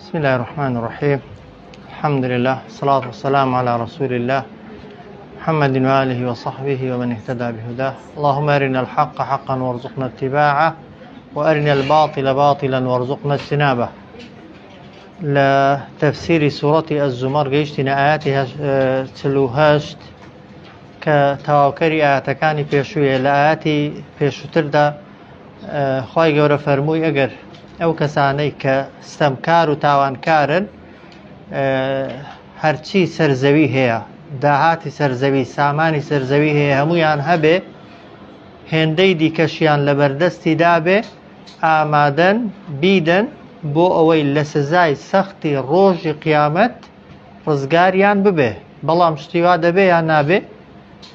بسم الله الرحمن الرحيم الحمد لله الصلاة والسلام على رسول الله محمد وآله وصحبه ومن اهتدى بهداه اللهم أرنا الحق حقا وارزقنا اتباعه وأرنا الباطل باطلا وارزقنا اجتنابه لە تەفسیری سوڕەتی الزمر گەیشتینە ئاەتی 48 کە تەواوکەری ئاەتەکانی پێشوویە لە ئاەتی پێشووتردا خوای گەورە فەرمووی ئەگەر ئەو کەسانەی کە ستەمکار و تاوانکارن هەرچی سەرزەوی هەیە داهاتی سەرزەوی سامانی سەرزەوی هەیە هەمویان هەبێ هێندەی دیکەشیان لە بەردەستی دابێ ئامادەن بیدەن بۆ ئەوەی لە سزای سەختی ڕۆژی قیامەت ڕزگاریان ببێ بەڵام شتی وا دەبێ یان نابێ؟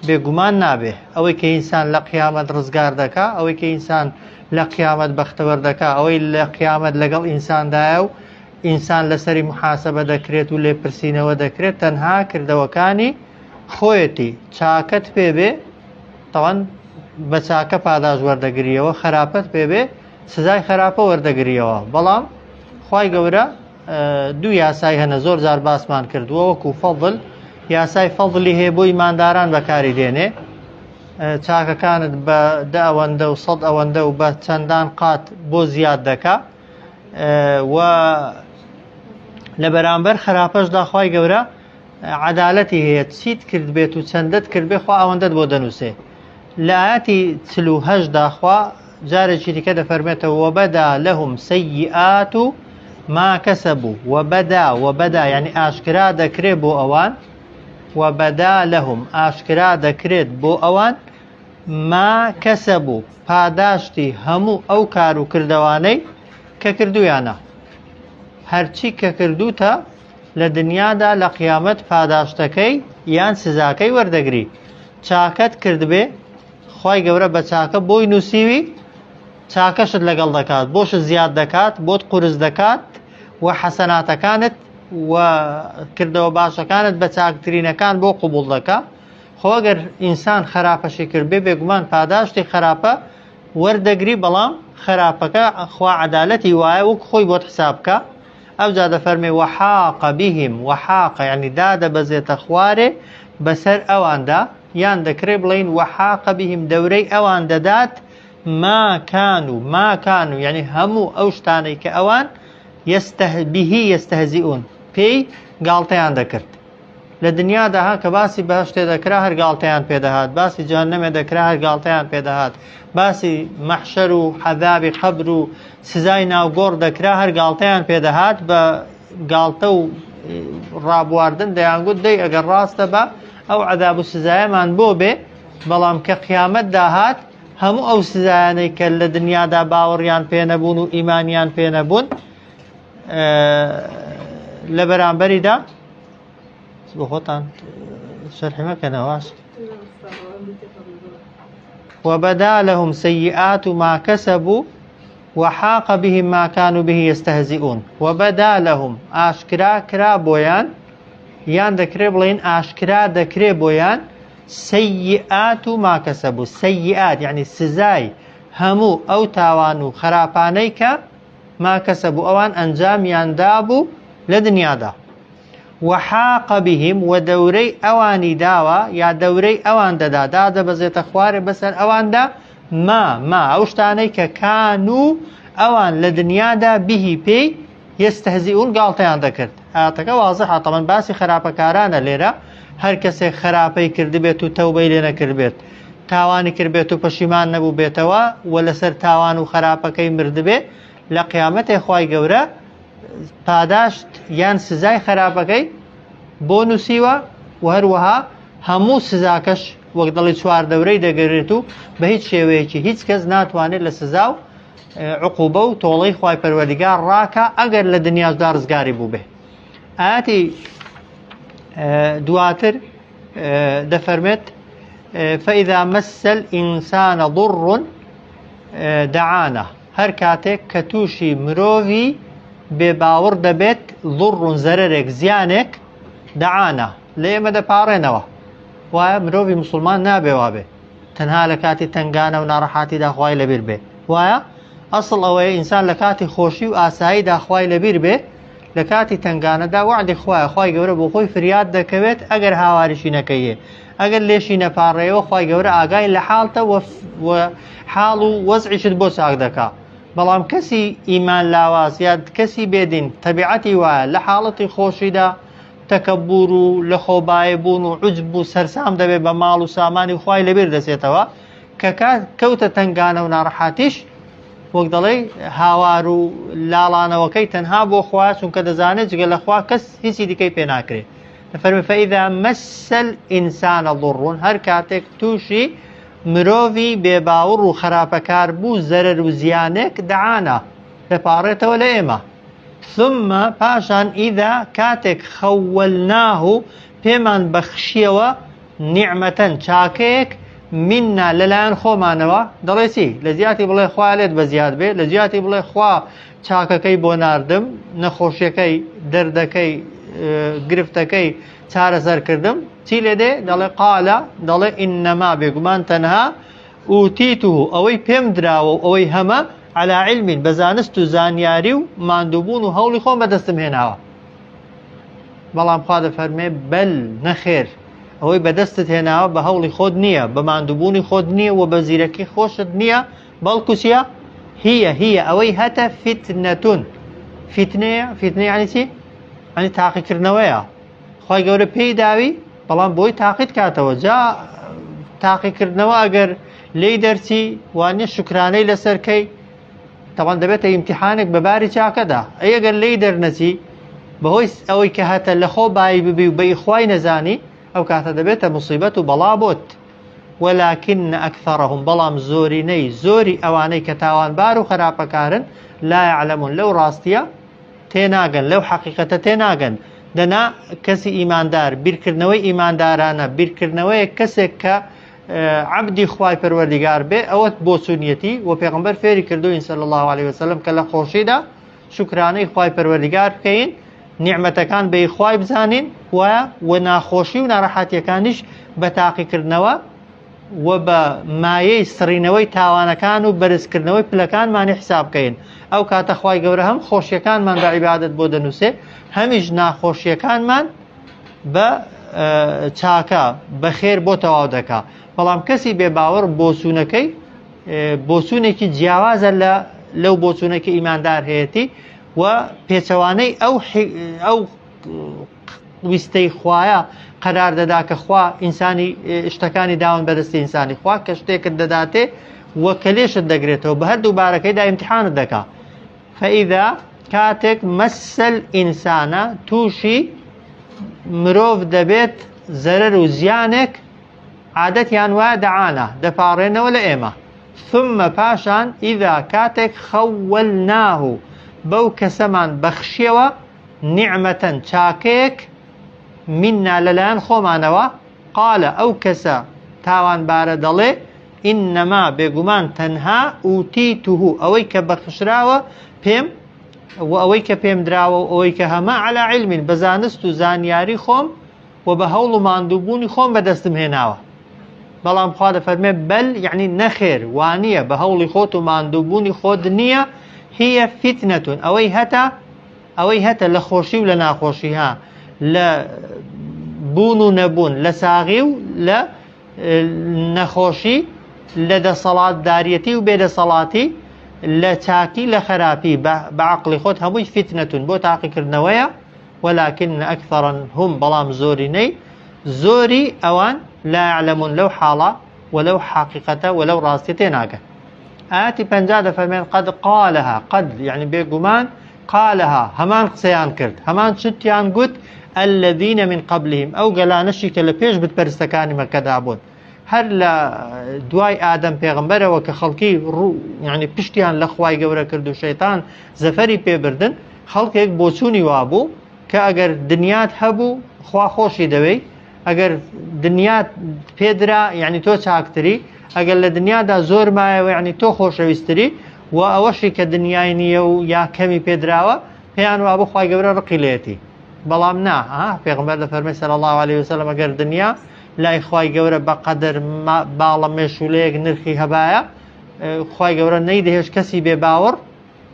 بێگومان نابێ. ئەوەی کە ئینسان لە قیامەت ڕزگار دەکا، ئەوەی کە ئینسان لە قیامەت بەختەوەر دەکا، ئەوەی لە قیامەت لەگەڵ ئینساندایە و ئینسان لەسەری محاسبە دەکرێت و لێپرسینەوە دەکرێت تەنها کردەوەکانی خۆیەتی. چاکەت پێ بێ تەوان بە چاکە پاداش وەردەگریەوە، خراپەت پێ بێ سزای خراپە وەردەگریەوە. بەڵام خوای گەورە دوو یاسای هەنە زۆر جار باسمان کردووە وەکو فەضل یاسای فەضلی هەیە بۆ ئیمانداران بەکاری دێنێ چاکەکانت بە دە ئەوەندە و سەد ئەوەندە و بە چەندان قات بۆ زیاد دەکا و لە بەرامبەر خراپەشدا خوای گەورە عەدالەتی هەیە چیت کرد بێت و چەندت کرد بێ خوا ئەوەندەت بۆ دەنووسێ لە ئاەتی 48 دا خوا جارێکی دیکە دەفەرمێتەوە وبدا لهم سیئات ما کەسەبوو وبدا وبدا یعنی ئاشکرا دەکرێت بۆ ئەوان وبدا لهم ئاشکرا دەکرێت بۆ ئەوان ما کەسەبوو پاداشتی هەموو ئەو کار و کردەوانەی کە کردویانە هەرچی کە کردوتە لە دنیادا لە قیامەت پاداشتەکەی یان سزاکەی وەردەگری چاکەت کردبێ خوای گەورە بە چاکە بۆی نووسیوی چاکەشت لەگەڵ دەکات بۆشت زیاد دەکات بۆت قورس دەکات و حەسەناتەکانت و کردەوە باشەکانت بە چاکترینەکان بۆ قوبوڵ دەکا خۆ ئەگەر ئینسان خراپەشی کرد بێ بێگومان پاداشتی خراپە وەردەگری بەڵام خراپەکە خوا عەدالەتی وایە وەک خۆی بۆت حساب بکە ئەوجا دەفەرمێ وحاق بهم وحاق یعنی دادەبەزێتە خوارێ بەسەر ئەواندا یان دەکرێ بڵێین وحاق بهم دەورەی ئەوان دەدات ما كانوا ما كانوا یعنی هەموو ئەو شتانەی کە ئەوان يسته به يستهزئون پێی گاڵتەیان دەکرد لە دنیادا ها کە باسی بەهەشتێ دەکرا هەر گاڵتەیان پێدەهات باسی جەهەنەمێ دەکرا هەر گاڵتەیان پێدەهات باسی مەحشەر و عەذابی قەبر و سزای ناوگۆڕ دەکرا هەر گاڵتەیان پێدەهات بە گاڵتە و ڕابواردن دەیانگوت دەی ئەگەر ڕاستە بە ئەو عەذاب و سزایەمان بۆ بێ بەڵام کە قیامەت داهات هەموو ئەو سزایانەی کە لە دنیادا باوەڕیان پێنەبوون و ئیمانیان پێنەبوون لە بەرامبەریدا بۆ خۆتان شەرحی مەکەنەوە وبدا لهم سيئات ما كسبوا وحاق بهم ما كانوا به يستهزئون وبدا لهم ئاشکرا کرا بۆیان یان دەکرێ بڵێن ئاشکرا دەکرێ بۆیان سيئات ما كسبوا سيئات یعنی سزای هەموو ئەو تاوان و خراپانەی کە ما کەسەبوو ئەوان ئەنجامیان دابوو لە دنیادا وحاق بهم و دەورەی ئەوانی داوە یا دەورەی ئەوان دەدا دادەبەزێتە خوارێ بەسەر ئەواندا ما ما ئەو شتانەی کە کانو ئەوان لە دنیادا بهی پێی یستهزئون گاڵتەیان دەکرد ئاتەکە وازحە تەمەن باسی خراپەکارانە لێرە هەر کەسێک خراپەی کردبێت و تەوبەی لێ نەکردبێت تاوانی کردبێت و پەشیمان نەبووبێتەوە و لەسەر تاوان و خراپەکەی مردبێ لە قیامەتێ خوای گەورە پاداشت یان سزای خراپەکەی بۆ نووسیوە و هەروەها هەموو سزاکەش وەک دەڵی چوار دەورەی دەگەرێت و بە هیچ شێوەیەکی هیچ کەس ناتوانێت لە سزا و عقوبە و تۆڵەی خوای پەروەردگار ڕاکە ئەگەر لە دنیاشدا ڕزگاری بووبێ ئاەتی دواتر دەفەرمێت فإذا مس الإنسان ضر دعانا هەر کاتێک کە تووشی مرۆڤی بێباوەڕ دەبێت ضر زەرەرێک زیانێک دعانا لە ئێمە دەپاڕێنەوە وایە مرۆڤی مسلمان نابێ وابێ تەنها لە کاتی تنگانە و ناڕەحاتیدا خوای لەبیر بێ وایە ئەسڵ ئەوەیە ئینسان لە کاتی خۆشی و ئاساییدا خوای لەبیر بێ. لە کاتی تەنگانەدا وەعدی خوایە خوای گەورە بۆ خۆی فریاد دەکەوێت ئەگەر هاواریشی نەکەیێ ئەگەر لێشی نەپاڕێەوە خوای گەورە ئاگای لە حاڵتە و حاڵ و وەزعیشت بۆ چاک دەکا بەڵام کەسی ئیمان لاواز یا کەسی بێدین تەبیعەتی وایە لە حاڵەتی خۆشیدا تەکەبور و لەخۆبایە بوون و عجب و سەرسام دەبێت بە ماڵ و سامانی خوای لەبیر دەچێتەوە کە کەوتە تەنگانە و ناڕەحاتیش وەک دەڵێی هاوار و لاڵانەوەکەی تەنها بۆ خوا چونکە دەزانێت جگە لە خوا کەس هیچی دیکەی پێ ناکرێت دەفەرمێ فإذا مس الإنسان ضر هەر کاتێک تووشی مرۆڤی بێباوەڕ و خراپەکار بوو زەرەر و زیانێک دەعانا دەپاڕێتەوە لە ئێمە ثم پاشان إذا کاتێک خولناه پێمان بەخشیەوە نیعمەتەن چاکەیەک منا لەلایەن خۆمانەوە دەڵێ چی لە جیاتی بڵێ خوا لێت بە زیاد بێ لە جیاتی بڵێ خوا چاکەکەی بۆ ناردم نەخۆشیەکەی دەردەکەی گرفتەکەی چارەسەر کردم چی لێ دێ دەڵێ قالە دەڵێ ئینەما بێگومان تەنها ئوتیته ئەوەی پێم دراوە و ئەوەی هەمە علا علمین بە زانست و زانیاری و ماندووبوون و هەوڵی خۆم بەدەستم هێناوە بەڵام خوا دەفەرمێ بەل نەخێر ئەوەی بەدەستت هێناوە بە هەوڵی خۆت نییە بە ماندووبوونی خۆت نییە و بە زیرەکی خۆشت نییە بەڵکو چییە هیە هیە ئەوەی هەتە فیتنەتون فیتنەیە فیتنە یعنی چی یعنی تاقیکردنەوەیە خی گەورە پێی داوی بەڵام بۆی تاقیت کاتەوە جا تاقیکردنەوە ئەگەر لێی دەرچی وانە شکرانەی لەسەرکەی تەبعەن دەبێتە ئیمتیحانێک بە باری چاکەدا ئەی ئەگەر لێی دەرنەچی بەهۆی ئەوەی کە هەتە لەخۆ بایی ببی و بە ئیخوای نەزانی ئەو کاتە دەبێتە مصیبەت و بەڵا بۆت ولكن أكثرهم بەڵام زۆرینەی زۆری ئەوانەی کە تاوانبار و خراپەکارن لا يعلمون لەو ڕاستیە تێناگەن لەو حەقیقەتە تێناگەن دەنا کەسی ئیماندار بیرکردنەوەی ئیماندارانە بیرکردنەوەیە کەسێک کە عەبدی خوای پەروەردیگار بێ ئەوەت بۆچونیەتی و پێغەمبەر فێری کردوین صلی الله علیه وسلم کە لە خۆشیدا شوکرانەی خوای پەروەردیگار بکەین نیعمەتەکان بە خوای بزانین و و ناخۆشی و ناڕەحەتیەکانیش بە تاقیکردنەوە و بە مایەی سڕینەوەی تاوانەکان و بەرزکردنەوەی پلەکانمانی حساب بکەین ئەو کاتە خوای گەورە هەم خۆشیەکانمان بە عیبادەت بۆ دەنووسێ هەمیش ناخۆشیەکانمان بە چاکە بە خێر بۆ تەواو دەکا بەڵام کەسی بێ باوەڕ بۆچوونەکەی بۆچوونێکی جیاوازە لە لەو بۆچوونەکە ئیماندار هەیەتی و پێچەوانەی ئەو ئەو ویستەی خوایە قەرار دەدا کە خوا ئینسانی شتەکانی داون بەدەستی ئینسانی خوا کە شتێکت دەداتێ و کە لێشت دەگرێتەوە بە هەردوو بارەکەیدا ئیمتحانت دەکا فإذا کاتێک مس الإنسان تووشی مرۆڤ دەبێت زەرەر و زیانێک عادەتیان وایە دەعانا دەپاڕێنەوە لە ئێمە ثم پاشان إذا کاتێک خولناه بەو کەسەمان بەخشیەوە نیعمەتەن چاکەیەک منا لەلایەن خۆمانەوە قال ئەو کەسە تاوانبارە دەڵێ انما بێگومان تەنها اوتیته ئەوەی کە بەخشراوە پێم و ئەوەی کە پێم دراوە و ئەوەی کە هەمە علی علم بە زانست و زانیاری خۆم و بە هەوڵ و ماندووبوونی خۆم بەدەستم هێناوە بەڵام خوا دەفەرمێ بەل یعنی نەخێر وانییە بە هەوڵی خۆت و ماندووبوونی خۆت نییە هیە فیتنەتون ئەوەی هەتە ئەوەی هەتە لە خۆشی و لە ناخۆشی ها لە بوون و نەبوون لە ساغی و لە نەخۆشی لە دەسەڵاتداریەتی و بێدەسەڵاتی لە چاکی لە خراپی بە عقلی خۆت هەمووی فیتنەتون بۆ تاقیکردنەوەیە ولكن أكثرهم بەڵام زۆرینەی زۆری ئەوان لا يعلمون لەو حاڵە و لەو حەقیقەتە و لەو ڕاستیە تێناگەن ئاەتی پەنجا دەفەرمێن قد قالها قد یعنی بێگومان قالها هەمان قسەیان کرد هەمان شتیان گوت الذين من قبلهم ئەو گەلانەشی کە لە پێش بتپەرستەکانی مەکەدا بوون هەر لە دوای ئادەم پێغمبەرەوە کە خەڵکی ڕوو یعنی پشتیان لە خوای گەورە کرد و شەیتان زەفەری پێبردن خەڵکێک بۆچوونی وابوو کە ئەگەر دنیات هەبوو خوا خۆشی دەوێی ئەگەر دنیات پێدرا یعنی تۆ چاکتری ئەگەر لە دنیادا زۆر مایەوە یعنی تۆ خۆشەویستری و ئەوەشی کە دنیای نییە و یا کەمی پێدراوە پێیان وابوو خوای گەورە ڕقی لێتی بەڵام نا ها پێغمبەر دەفەرمێ صلی الله علیه وسلم ئەگەر دنیا لای خوای گەورە بە قەدەر باڵە مێشولەیەک نرخی هەبایە خوای گەورە نەیدەهێشت کەسی بێ باوەڕ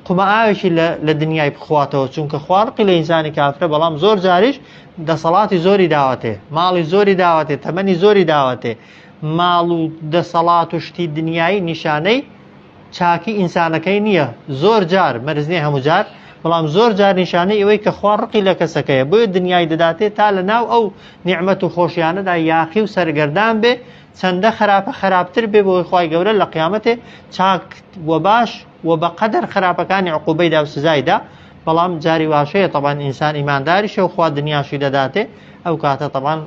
قومە ئاوێکی لە دنیای بخواتەوە چونکە خوا ڕقی لە ئینسانی کافرە بەڵام زۆر جاریش دەسەڵاتی زۆری داوەتێ ماڵی زۆری داوەتێ تەمەنی زۆری داوەتێ ماڵ و دەسەڵات و شتی دنیایی نیشانەی چاکی ئینسانەکەی نییە زۆر جار مەرز نییە هەموو جار بەڵام زۆر جار نیشانەی ئەوەی کە خوا ڕقی لە کەسەکەیە بۆیە دنیای دەداتێ تا لە ناو ئەو نیعمەت و خۆشیانەدا یاخی و سەرگەردان بێ چەندە خراپە خراپتر بێ بۆی خوای گەورە لە قیامەتێ چاک و باش و بە قەدەر خراپەکانی عقوبەی دا و سزای دا بەڵام جاری واشەیە تەبان ئینسان ئیمانداریشە و خوا دنیاشی دەداتێ ئەو کاتە تەبان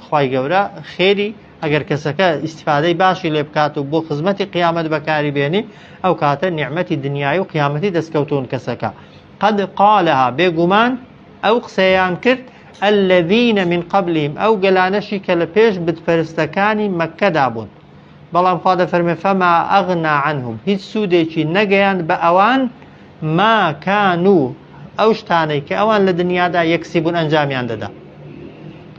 خوای گەورە خێری ئەگەر کەسەکە ئیسیفادەی باشی لێ بکات و بۆ خزمەتی قیامەت بەکاری بێنی ئەو کاتە نیعمەتی دنیای و قیامەتی دەستکەوتون کەسەکە قد قالها بێگومان ئەو قسەیان کرد الذين من قبلهم ئەو گەلانەشی کە لە پێش بتپەرستەکانی مەککەدا بوون بەڵام خوا دەفەرمێ فما أغنى عنهم هیچ سوودێکی نەگەیاند بە ئەوان ما كانوا ئەو شتانەی کە ئەوان لە دنیادا یەکسیبوون ئەنجامیان دەدا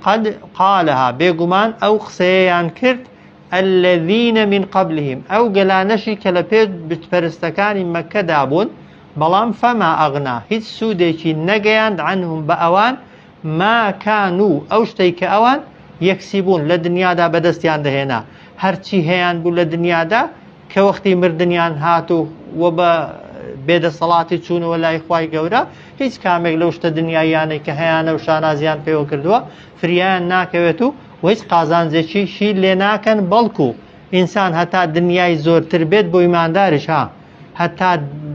قد قالها بێگومان ئەو قسەیەیان کرد الذين من قبلهم ئەو گەلانەشی کە لە پێش بتپەرستەکانی مەککەدا بوون بەڵام فما أغنى هیچ سوودێکی نەگەیاند عنهم بە ئەوان ما كانوا ئەو شتەی کە ئەوان یەکسیبوون لە دنیادا بەدەستیان دەهێنا هەرچی هەیان بوو لە دنیادا کە وەختی مردنیان هات و و بە بێدەسەڵاتی چوونەوە لای خوای گەورە هیچ کامێک لەو شتە دنیاییانەی کە هەیانە و شانازیان پێوە کردووە فریایان ناکەوێت و و هیچ قازانجێکیشی لێ ناکەن بەڵکو ئینسان هەتا دنیای زۆرتر بێت بۆ ئیمانداریش ها هەتا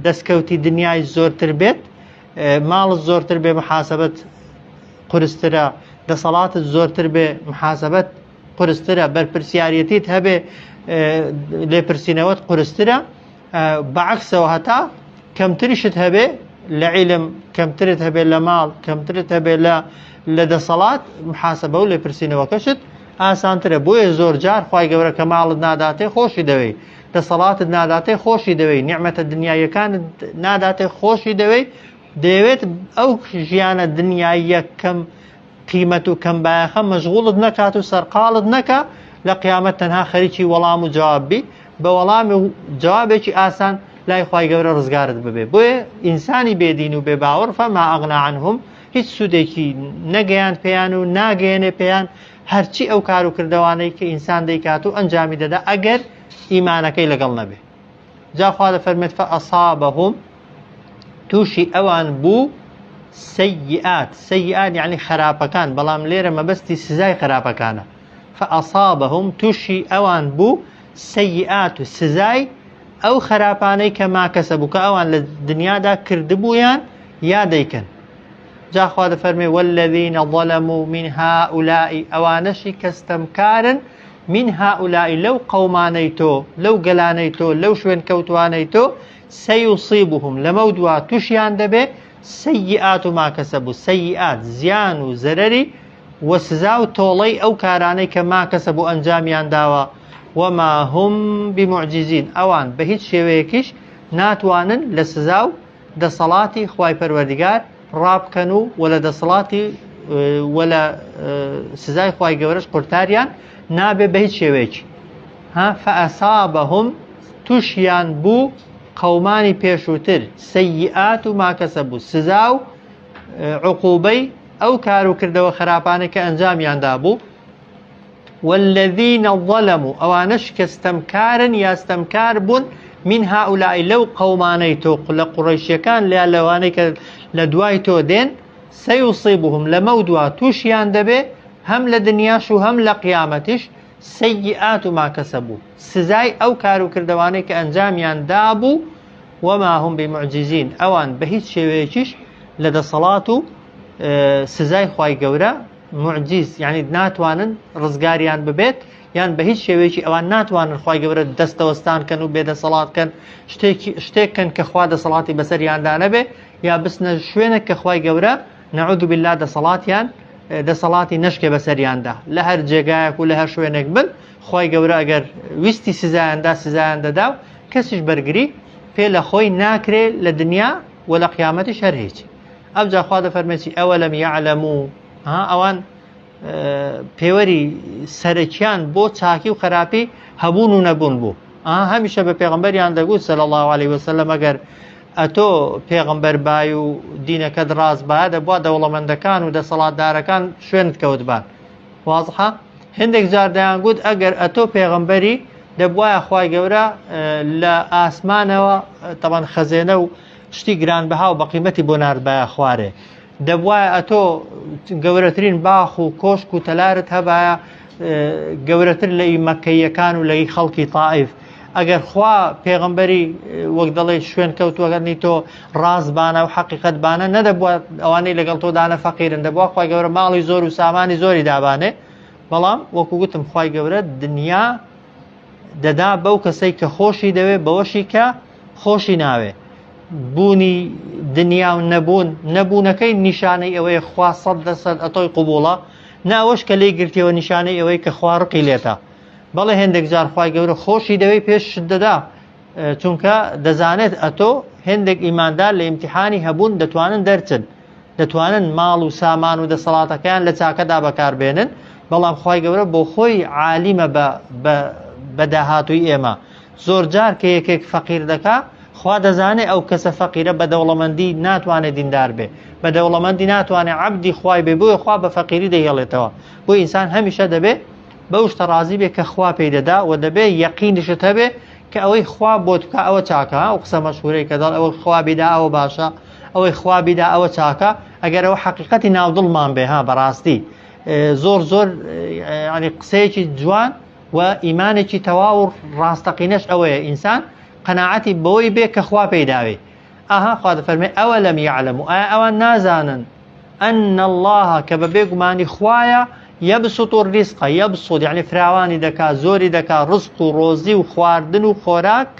دەستکەوتی دنیای زۆرتر بێت ماڵت زۆرتر بێ محاسبەت قورسترە دەسەڵاتت زۆرتر بێ محاسبەت قورسترە بەرپرسیارەتیت هەبێ لێپرسینەوەت قورسترە بەعکسەوە هەتا کەمتریشت هەبێ لە عیلم کەمترت هەبێ لە ماڵ کەمترت هەبێ لە لە دەسەڵات محاسبە و لێپرسینەوەکەشت ئاسانترە بۆیە زۆر جار خی گەورە کە ماڵت ناداتێ خۆشی دەوێی دەسەڵاتت ناداتێ خۆشی دەوێی نیعمەتە دنیاییەکانت ناداتێ خۆشی دەوێی دەیەوێت ئەو ژیانە دنیاییە کەم قیمەت و کەم بایەخە مەشغوڵت نەکات و سەرقاڵت نەکا لە قیامەت تەنها خەریکی وەڵام و جواب بی بە وەڵام و جوابێکی ئاسان لای خوای گەورە ڕزگارت ببێ بۆیە ئینسانی بێدین و بێ باوەڕ فما ئەغنا عنهم هیچ سوودێکی نەگەیان پێیان و ناگەیەنێ پێیان هەرچی ئەو کار و کردەوانەی کە ئینسان دەیکات و ئەنجامی دەدا ئەگەر ئیمانەکەی لەگەڵ نەبێ جا خوا دەفەرمێت فأصابهم تووشی ئەوان بوو سەیئات سەیئات یعنی خراپەکان بەڵام لێرە مەبەستی سزای خراپەکانە فأصابهم تووشی ئەوان بوو سەیئات و سزای ئەو خراپانەی کە ماکەسە بوو کە ئەوان لە دنیادا کردبوویان یا دەیکەن جا خوا دەفەرمێ والذین ظلموا من هؤلاء ئەوانەشی کە ستەمکارن من هؤلاء لەو قەومانەی تۆ لەو گەلانەی تۆ لەو شوێن کەوتوانەی تۆ سەیصیبهم لەمەو دوا توشیان دەبێ سەیئات ما کەسەبوو سەیئات زیان و زەرەری و سزا و تۆڵەی ئەو کارانەی کە ما کەسەبوو ئەنجامیان داوە وما هم بمعجزین ئەوان بە هیچ شێوەیەکیش ناتوانن لە سزا و دەسەڵاتی خوای پەروەردگار ڕابکەن و وە لە دەسەڵاتی وە لە سزای خوای گەورەش قورتاریان نابێ بە هیچ شێوەیەکی ها فأصابهم توشیان بوو قەومانی پێشووتر سەیئات و ماکەسەبوو سزا و عقوبەی ئەو کار و کردەوە خراپانەی کە ئەنجامیان دابوو والذین ظلموا ئەوانەش کە ستەمکارن یا ستەمکار بوون من هؤلاء لەو قەومانەی تۆ لە قوڕەیشیەکان لە لەوانەی کە لە دوای تۆ دێن سەیصیبهم لەمەو دوا تووشیان دەبێ هەم لە دنیاش و هەم لە قیامەتیش سەیئات ما کەسەبوو سزای ئەو کار و کردەوانەی کە ئەنجامیان دابوو وما هم بمعجزین ئەوان بە هیچ شێوەیەکیش لە دەسەڵات و سزای خوای گەورە معجیز یعنی ناتوانن ڕزگاریان ببێت یان بە هیچ شێوەیەکی ئەوان ناتوانن خوای گەورە دەستەوەستان کەن و بێدەسەڵات کەن شتێکی شتێک کەن کە خوا دەسەڵاتی بەسەریاندا نەبێ یا بچنە شوێنێک کە خوای گەورە نعوذ بالله دەسەڵاتیان دەسەڵاتی نەشکێ بەسەریاندا لە هەر جێگایەک و لە هەر شوێنێک بن خوای گەورە ئەگەر ویستی سزایاندا سزایان دەدا و کەسیش بەرگری پێ لە خۆی ناکرێ لە دنیا و لە قیامەتیش هەر هیچ ئەوجا خوا دەفەرمێ چی ئەوەلەم یەعلەمو ها ئەوان پێوەری سەرەکیان بۆ چاکی و خراپی هەبوون و نەبوون بوو هەمیشە بە پێغمبەریان دەگوت سەل الله عليه وسلم ئەگەر ئەتۆ پێغەمبەر بای و دینەکەت ڕاست بایە دەبوا دەوڵەمەندەکان و دەسەڵاتدارەکان شوێنت کەوتبان. وازحە؟ هەندێک جار دەیانگوت ئەگەر ئەتۆ پێغەمبەری دەبوایە خوای گەورە لە ئاسمانەوە تەبەن خەزێنە و شتی گرانبەها و بەقیمەتی بۆ ناردبایە خوارێ. دەبوایە ئەتۆ گەورەترین باخ و کۆشک و تەلارت هەبایە گەورەتر لە ئی مەکەیەکان و لە ئی خەڵکی تائیف. ئەگەر خوا پێغەمبەری وەک دەڵێ شوێن کەوتوەکەنی تۆ ڕاستبانە و حەقیقەت بانە نەدەبووە ئەوانەی لەگەڵ تۆ دانە فەقیرن دەبووە خوای گەورە ماڵی زۆر و سامانی زۆری دابانێ. بەڵام وەکو گوتم خوای گەورە دنیا دەدا بەو کەسەی کە خۆشی دەوێ بەوەشی کە خۆشی ناوێ. بوونی دنیا و نەبوون نەبوونەکەی نیشانەی ئەوەیە خوا 100% ئەتۆی قبوڵە، ناوەش کە لێی گرتیەوە نیشانەی ئەوەی کە خوا ڕقی لێتە. بەڵێ هێندێک جار خوای گەورە خۆشی دەوێ پێشت دەدا، چونکە دەزانێت ئەتۆ هێندێک ئیماندار لە ئیمتیحانی هەبوون دەتوانن دەرچن، دەتوانن ماڵ و سامان و دەسەڵاتەکەیان لە چاکەدا بەکاربێنن، بەڵام خوای گەورە بۆ خۆی عالیمە بە داهاتووی ئێمە. زۆرجار کە یەکێک فەقیر دەکا خوا دەزانێ ئەو کەسە فەقیرە بە دەوڵەمەندی ناتوانێت دیندار بێ، بە دەوڵەمەندی ناتوانێت عەبدی خوای بێ، بۆیە خوا بە فەقیری دەیهێڵێتەوە. بۆ ئینسان هەمیشە دەبێ بەو شتە ڕازی بێ کە خوا پێی دەدا و دەبێ یەقینیشت هەبێ کە ئەوەی خوا بۆت بکا ئەوە چاکە. ئەو قسە مەشهورەی کە دەڵێ ئەوەی خوا بیدا ئەوە باشە، ئەوەی خوا بیدا ئەوە چاکە، ئەگەر ئەوە حەقیقەتی ناو دڵمان بێ ها بەڕاستی زۆر زۆر یعنی قسەیەکی جوان و ئیمانێکی تەواو و ڕاستەقینەش ئەوەیە ئینسان قەناعەتی بەوەی بێ کە خوا پێی داوێ. ئاها خوا دەفەرمێ ئەوەلەم یەعلەمو، ئایا ئەوان نازانن أن الله کە بە بێگومانی خوایە یەبسط الرزق، یەبسط یعنی فراوانی دەکا، زۆری دەکا، ڕزق و ڕۆزی و خواردن و خۆراک،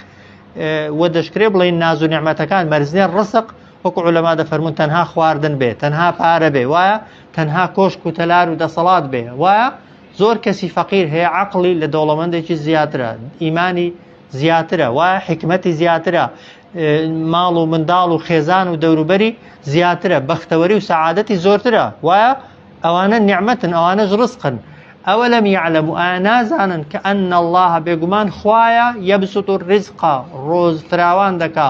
و دەشکرێ بڵێین ناز و نیعمەتەکان مەرزنێ ڕزق وەکو عولەما دەفەرموون تەنها خواردن بێ، تەنها پارە بێ، وایە تەنها کۆشک و تەلار و دەسەڵات بێ، وایە زۆر کەسی فەقیر هەیە عەقڵی لە دەوڵەمەندێکی زیاترە، ئیمانی زیاترە، وایە حیکمەتی زیاترە، ماڵ و منداڵ و خێزان و دەوروبەری زیاترە، بەختەوەری و سەعادەتی زۆرترە، وایە ئەوانە نیعمەتن، ئەوانەش ڕزقن. ئەوەلەم یەعلەمو، ئایا نازانن کە ئەن اللە بێگومان خوایە یەبسط الرزق ڕۆز فراوان دەکا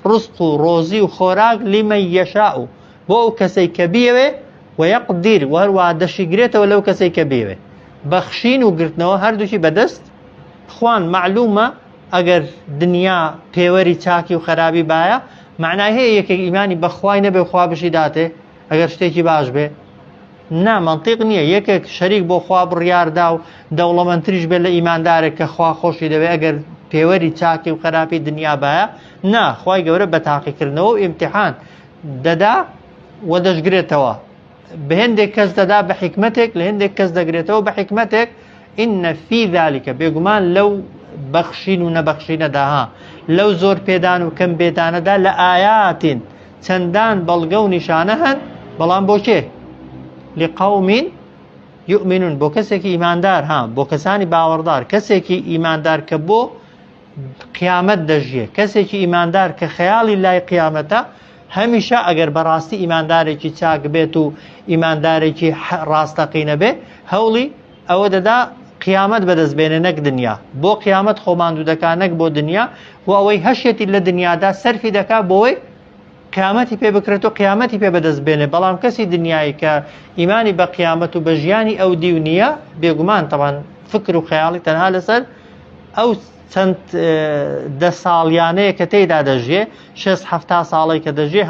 ڕزق و ڕۆزی و خۆراک لمن یەشاء بۆ ئەو کەسەی کە بیەوێ و یەقدیر و هەروەها دەشیگرێتەوە لەو کەسەی کە بیەوێ. بەخشین و گرتنەوە هەردووکی بەدەست خوان. مەعلومە ئەگەر دنیا پێوەری چاکی و خەرابی بایە معنای هەیە یەکێک ئیمانی بەخوای نەبێ و خوا بشی داتێ ئەگەر شتێکی باش بێ؟ نا، مەنتیق نییە. یەکێک شەریک بۆ خوا بڕیاردا و دەوڵەمەندتریش بێت لە ئیماندارێک کە خوا خۆشی دەوێ ئەگەر پێوەری چاکی و خەراپی دنیا بایە، نا، خوای گەورە بە تاقیکردنەوە و ئیمتیحان دەدا و دەشگرێتەوە. بە هێندێک کەس دەدا بە حیکمەتێک، لە هێندێک کەس دەگرێتەوە بە حیکمەتێک. إن في ذلك بێگومان لەو بەخشین و نەبەخشینەدا ها لەو زۆر پێدان و کەم پێدانەدا لە ئايات چەندان بەڵگە و نیشانە هەن، بەڵام بۆ کێ؟ لقوم یؤمنون بۆ کەسێکی ئیماندار ها بۆ کەسانی باوەڕدار، کەسێکی ئیماندار کە بۆ قیامەت دەژیێ، کەسێکی ئیماندار کە خەیاڵی لای قیامەتە هەمیشە ئەگەر بەڕاستی ئیماندارێکی چاک بێت و ئیماندارێکی ڕاستەقینە بێ هەوڵی ئەوە دەدا قیامەت بەدەست بێنێ نەک دنیا، بۆ قیامەت خۆماندوو دەکا نەک بۆ دنیا، و ئەوەی هەشێتی لە دنیادا سەرفی دەکا بۆی قیامەتی پێ بکرێت و قیامەتی پێ بەدەست بێنێ. بەڵام کەسی دنیایی کە ئیمانی بە قیامەت و بە ژیانی ئەو دیو نییە، بێگومان تەوان فکر و خەیاڵی تەنها لەسەر ئەو چەند دە ساڵیانەیە کە تێیدا دەژیێ، شێست حەفتا ساڵەی کە دەژیێ،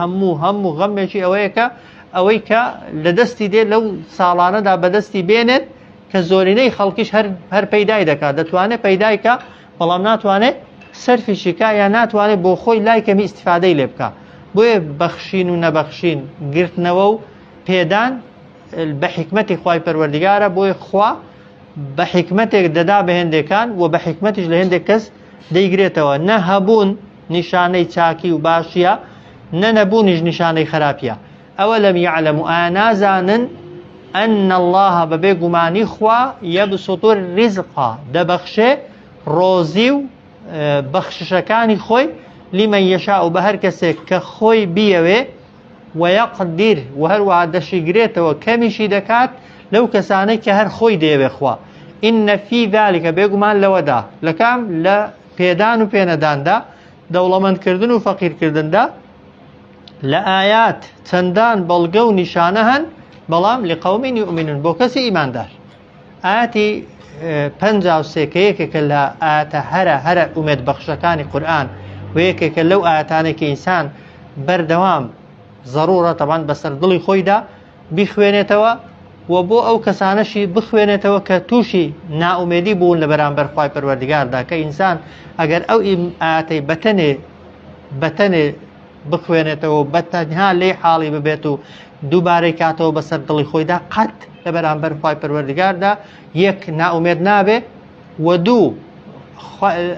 هەموو غەمێکی ئەوەیە کە ئەوەی کە لە دەستی دێ لەو ساڵانەدا بەدەستی بێنێت، کە زۆرینەی خەڵکیش هەر پەیدای دەکات، دەتوانێت پەیدای کە بەڵام ناتوانێت سەرفیشی کا یا ناتوانێت بۆ خۆی لای کەمی ئیسیفادەی لێ بکا. بۆیە بەخشین و نەبەخشین، گرتنەوە و پێدان بە حیکمەتی خوای پەروەردگارە. بۆیە خوا بە حیکمەتێک دەدا بە هێندێکان و بە حیکمەتیش لە هێندێک کەس دەیگرێتەوە. نە هەبوون نیشانەی چاکی و باشیە، نە نەبوونیش نیشانەی خراپیە. ئەوەلەم یەعلەمو ئایا نازانن أن الله بەبێ گومانی خوا یەبسط الرزق دەبەخشێ ڕۆزی و بەخششەکانی خۆی لمن یەشاء بە هەر کەسێک کە خۆی بیەوێ، وەیەقدیر و هەروەها دەشیگرێتەوە کەمیشی دەکات لەو کەسانەی کە هەر خۆی دەیەوێ خوا. إن في ذلك بێگومان لەوەدا لەکام لە پێدان و پێنەداندا، دەوڵەمەندکردن و فەقیرکردندا، لە ئایات چەندان بەڵگە و نیشانە هەن بەڵام لقوم یؤمنون بۆ کەسی ئیماندار. ئایەتی 53 کە یەکێکە لە ئایەتە هەرە هەرە ئومێد بەخشەکانی قورئان و یەکێکە لەو ئایەتانەی کە ئینسان بەردەوام زەڕوڕە تەبان بەسەر دڵی خۆیدا بیخوێنێتەوە و بۆ ئەو کەسانەشی بخوێنێتەوە کە تووشی نائومێدی بوون لە بەرامبەر خوای پەروەردگاردا کە ئینسان ئەگەر ئەو ئایەتەی بەتەنێ بەتەنێ بخوێنێتەوە و بەتەنها لێی حاڵی ببێت و دووبارەی کاتەوە بەسەر دڵی خۆیدا قەت لە بەرامبەر خوای پەروەردگاردا یەک نائومێد نابێ و دوو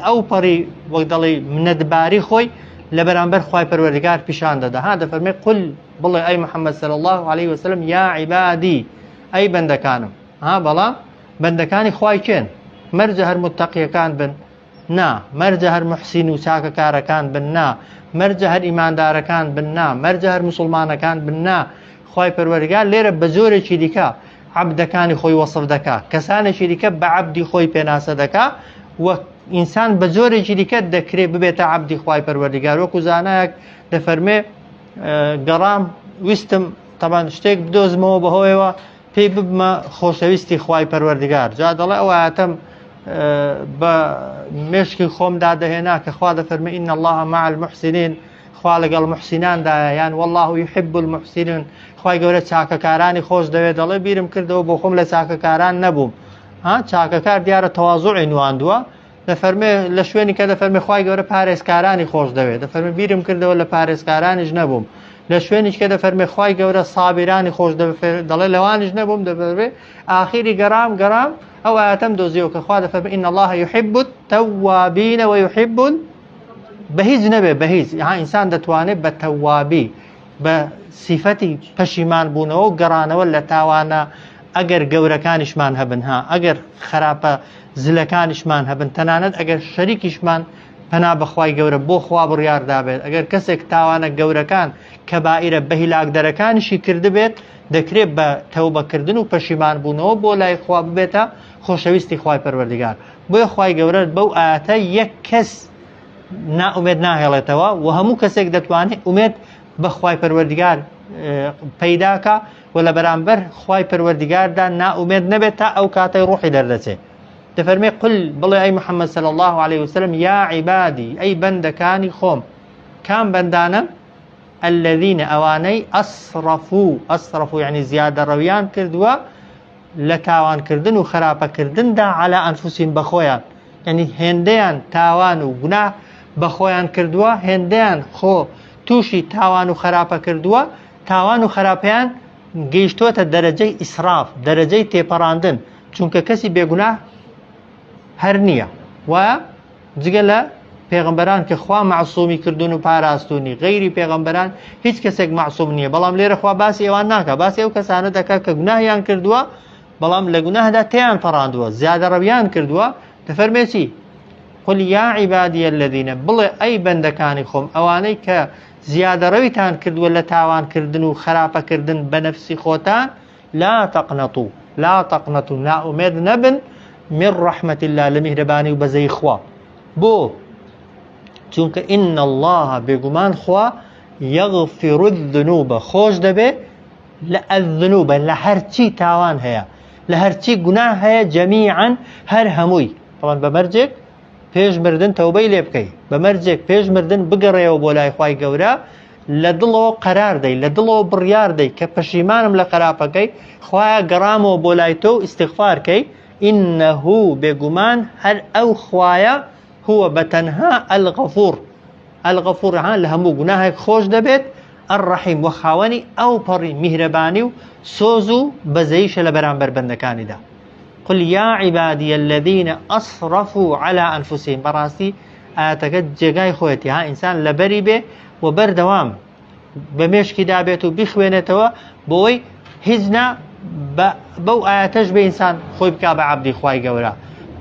ئەو پەڕی وەک دەڵێ منەتباری خۆی لە بەرامبەر خوای پەروەردگار پیشان دەدا ها دەفەرمێ قل بڵێ ئەی محەممەد صلی الله عليه وسلم یا عبادی ئەی بەندەکانم ها بەڵام بەندەکانی خوای کێن مەرجە هەر متەقیەکان بن نا، مەرجە هەر موحسین و چاکەکارەکان بن نا، مەرجە هەر ئیماندارەکان بن نا، مەرجە هەر موسڵمانەکان بن نا، خوای پەروەردگار لێرە بە جۆرێکی دیکە عەبدەکانی خۆی وەسف دەکا، کەسانێکی دیکە بە عەبدی خۆی پێناسە دەکا و ئینسان بە جۆرێکی دیکە دەکرێ ببێتە عەبدی خوای پەروەردگار وەکو زانایەک دەفەرمێ گەڕام ویستم تەبان شتێک بدۆزمەوە بەهۆیەوە پێی ببمە خۆشەویستی خوای پەروەردگار جا دەڵێ ئەو ئاەتەم بە مێشکی خۆمدا دەهێنا کە خوا دەفەرمێ إن الله مع المحسنین خوا لەگەڵ محسیناندایە یان والله يحب المحسنین خوای گەورە چاکەکارانی خۆش دەوێت دەڵێ بیرم کردەوە بۆ خۆم لە چاکەکاران نەبووم ها چاکەکار دیارە تەوازوعی نواندووە دەفەرمێ لە شوێنی کە دەفەرمێ خوای گەورە پارێزکارانی خۆش دەوێت دەفەرمێ بیرم کردەوە لە پارێزکارانیش نەبووم لە شوێنیش کە دەفەرمێ خوای گەورە سابیرانی خۆش دەوێت دەڵێ لەوانیش نەبووم دەفەرمێ ئاخیری گەڕام گەڕام ئەو ئاەتەم دۆزیەوە کە خوا دەفەرمێ إن الله يحب التوابين ويحب بە هیچ نەبێ بە هیچ ها ئینسان دەتوانێت بە تەوابی بە سیفەتی پەشیمان بوونەوە و گەڕانەوە لە تاوانە ئەگەر گەورەکانیشمان هەبن ها ئەگەر خراپە زلەکانیشمان هەبن تەنانەت ئەگەر شەریکیشمان پەنا بەخوای گەورە بۆ خوا بڕیار دابێت ئەگەر کەسێک تاوانە گەورەکان کەبائیرە بەهیلاکدەرەکانیشی کردبێت دەکرێت بە تەوبەکردن و پەشیمان بوونەوە بۆ لای خوا ببێتە خۆشەویستی خوای پەروەردگار بۆیە خوای گەورە بەو ئاەتە یەک کەس نائومێد ناهێڵێتەوە و هەموو کەسێک دەتوانێت ئومێد بە خوای پەروەردگار پەیداکە و لە بەرامبەر خوای پەروەردگاردا نائومێد نەبێت تا ئەو کاتەی ڕۆحی دەردەچێت دەفەرمێ قل بڵێ ئەی محەممەد صلی الله عليه وسلم یا عیبادی ئەی بەندەکانی خۆم کام بەندانە الذين ئەوانەی ئەسرفو ئەسرفو یعنی زیادە ڕەویان کردووە لە تاوانکردن و خراپەکردندا علی انفسهم بە خۆیان یعنی هێندەیان تاوان و گوناه بە خۆیان کردووە هێندەیان خۆ تووشی تاوان و خراپە کردووە تاوان و خراپەیان گەیشتۆتە دەرەجەی ئیسراف دەرەجەی تێپەڕاندن چونکە کەسی بێگوناه هەر نییە وایە جگە لە پێغەمبەران کە خوا مەعسومی کردوون و پاراستونی غەیری پێغەمبەران هیچ کەسێک مەعسوم نییە بەڵام لێرە خوا باسی ئەوان ناکە باسی ئەو کەسانە دەکات کە گوناهیان کردووە بەڵام لە گوناهدا تێیان پەڕاندووە زیادە ڕەویان کردووە دەفەرمێ چی قل یا عبادی الذین بڵێ ئەی بەندەکانی خۆم ئەوانەی کە زیادەڕەویتان کردووە لە تاوانکردن و خراپەکردن بە نەفسی خۆتان لا تقنطوا لا تقنطوا نائومێد نەبن من رحمة الله لە میهرەبانی و بەزەی خوا بۆ چونکە إن الله بێگومان خوا یغفر الذنوب خۆش دەبێ لە الذنوب لە هەرچی تاوان هەیە لە هەرچی گوناه هەیە جەمیعا هەر هەمووی طبعا بە مەرجێک پێش مردن تەوبەی لێ بکەی بە مەرجێک پێش مردن بگەڕێەوە بۆ لای خوای گەورە لە دڵەوە قەرار دەی لە دڵەوە بڕیار دەی کە پەشیمانم لە خراپەکەی خوایە گەڕامەوە بۆ لای تۆ و ئیستیغفار کەی ئینه بێگومان هەر ئەو خوایە هو بە تەنها الغفور الغفور ها لە هەموو گوناهێک خۆش دەبێت الرحیم وە خاوەنی ئەو پەڕی میهرەبانی و سۆز و بەزەیشە لە بەرامبەر بەندەکانیدا قل یا عبادی الذین اسرفوا علی انفسهم بەڕاستی ئاەتەکە جێگای خۆیەتی ها ئینسان لەبەری بێ و بەردەوام بە مێشکی دابێت و بیخوێنێتەوە بۆی هیچ نا بەو ئاەتەش بە ئینسان خۆی بک بە عبدی خوای گەورە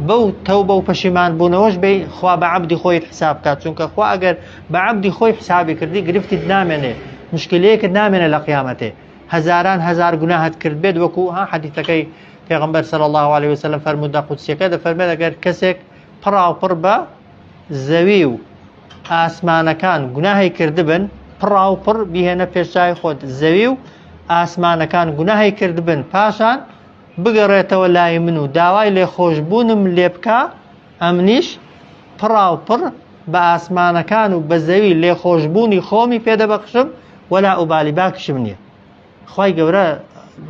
بەو تەوبە و پەشیمان بوونەوەش بێ خوا بە عبدی خۆی حساب بکات چونکە خوا ئەگەر بە عبدی خۆی حسابی کردی گرفتیت نامێنێ مشکلەیەکت نامێنێ لە قیامەتێ هەزاران هەزار گوناهت کرد بێت وەکو ها حەدیثەکەی پێغمبەر صلی الله عليه وسلم فەرموودە قودسیەکە دەفەرمێت ئەگەر کەسێک پڕاوپڕ بە زەوی و ئاسمانەکان گوناهی کردبن. پڕاو پڕ بیهێنە پێشچوی خۆت زەوی و ئاسمانەکان گوناهی کردبن پاشان بگەڕێتەوە لای من و داوای لێخۆشبوونم لێ بکا ئەمنیش پڕاو پڕ بە ئاسمانەکان و بە زەوی لێخۆشبوونی خۆمی پێدەبەخشم ولا ئوبالی باکشم نییە خوای گەورە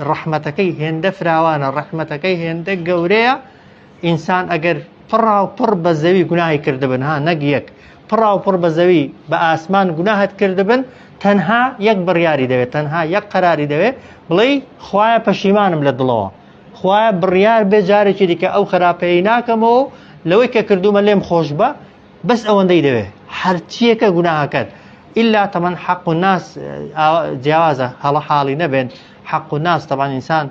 ڕەحمەتەکەی هێندە فراوانە ڕەحمەتەکەی هێندە گەورەیە ئینسان ئەگەر پڕاو پڕ بە زەوی گوناهی کردبن ها نەک یەک پڕاو پڕ بە زەوی بە ئاسمان گوناهت کردبن تەنها یەک بڕیاری دەوێت تەنها یەک قەراری دەوێت بڵێ خوایە پەشیمانم لە دڵەوە خوایە بڕیار بێ جارێکی دیکە ئەو خراپەی ناکەمەوە لەوەی کە کردومە لێم خۆش بە بەس ئەوەندەی دەوێ هەرچیەکە گوناهەکەت ئللا تەمەن حەق و ناس جیاوازە هەڵە حاڵی نەبێن حەق و ناس تەبان ئینسان